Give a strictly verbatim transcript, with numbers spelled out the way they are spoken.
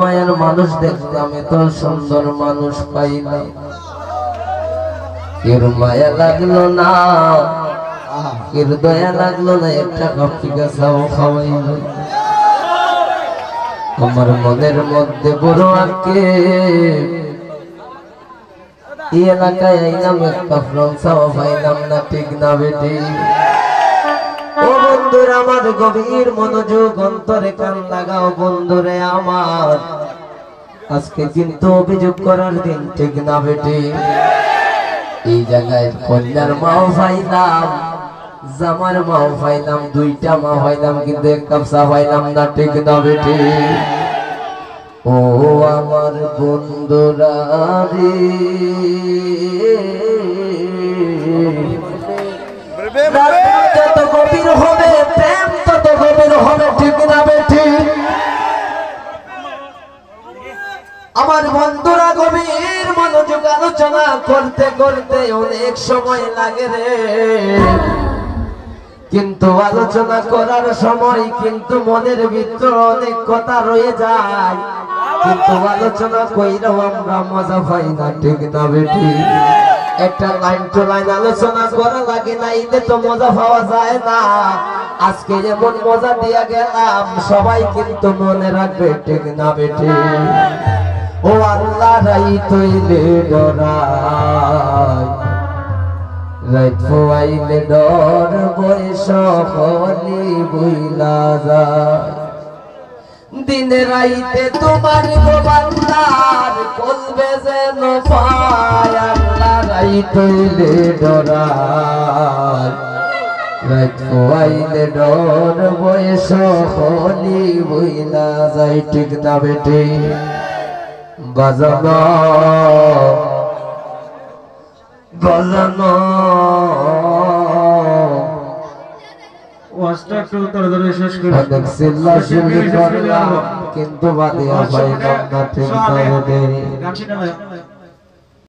মায়ার মানুষ দেখলাম, এত সুন্দর মানুষ পাইলাম, এর মায়া লাগলো না, এর দয়া লাগলো না, একটা কাপ টিকা চাও খাওয়াইল। আমার মনের মধ্যে বড় আক্ষেপ, এই এলাকায় আইলাম, এক কাপ রং চাও পাইলাম না, ঠিক না বেটি? ও বন্ধুরা আমার, গভীর মনোযোগ, অন্তরে কান লাগাও বন্ধুরে আমার। আজকে কিন্তু অভিযোগ করার দিন, ঠিক না বেটি? এই জায়গায় কন্যার মাও পাইলাম, জামার মাও পাইলাম, দুইটা মা পাইলাম, কিন্তু এক কাপ চা পাইলাম না, ঠিক না বেটি? ও আমার বন্ধুরা রে, রাত যত গভীর হবে, প্রেম তত গভীর হবে, ঠিক না বেটি? আমার বন্ধুরা, গভীর মনোযোগ, আলোচনা করতে করতে অনেক সময় লাগে রে, কিন্তু আলোচনা করার সময় কিন্তু মনের ভিতরে অনেক কথা রয়ে যায়, কিন্তু আলোচনা কইরাও আমরা মজা পাই না, ঠিক না বেটি? একটা লাইন টু লাইন আলোচনা করা লাগে, না এতে তো মজা পাওয়া যায় না। আজকে যেমন মজা দিয়া গেলাম, সবাই কিন্তু মনে রাখবে, ঠিক না বেটি? ও আল্লাহ, রাইত অইলে ডরাই, রাইত ফুয়াইলে ডর, বয়স হলি বইলা যায়। দিনে রাইতে তোমার গো বান্দার কলবে যেন পায়, আল্লাহ রাইত অইলে ডরাই, রাইত ফুয়াইলে ডর, বয়স হলি বইলা যায়, ঠিক না বেটি? বাজানো, বাজানো। ওয়াজটা একটু তাড়াতাড়ি শেষ করি। অনেক চিল্লা চিল্লি করলাম, কিন্তু বাদে পাইলাম না, ঠিক না বেটি?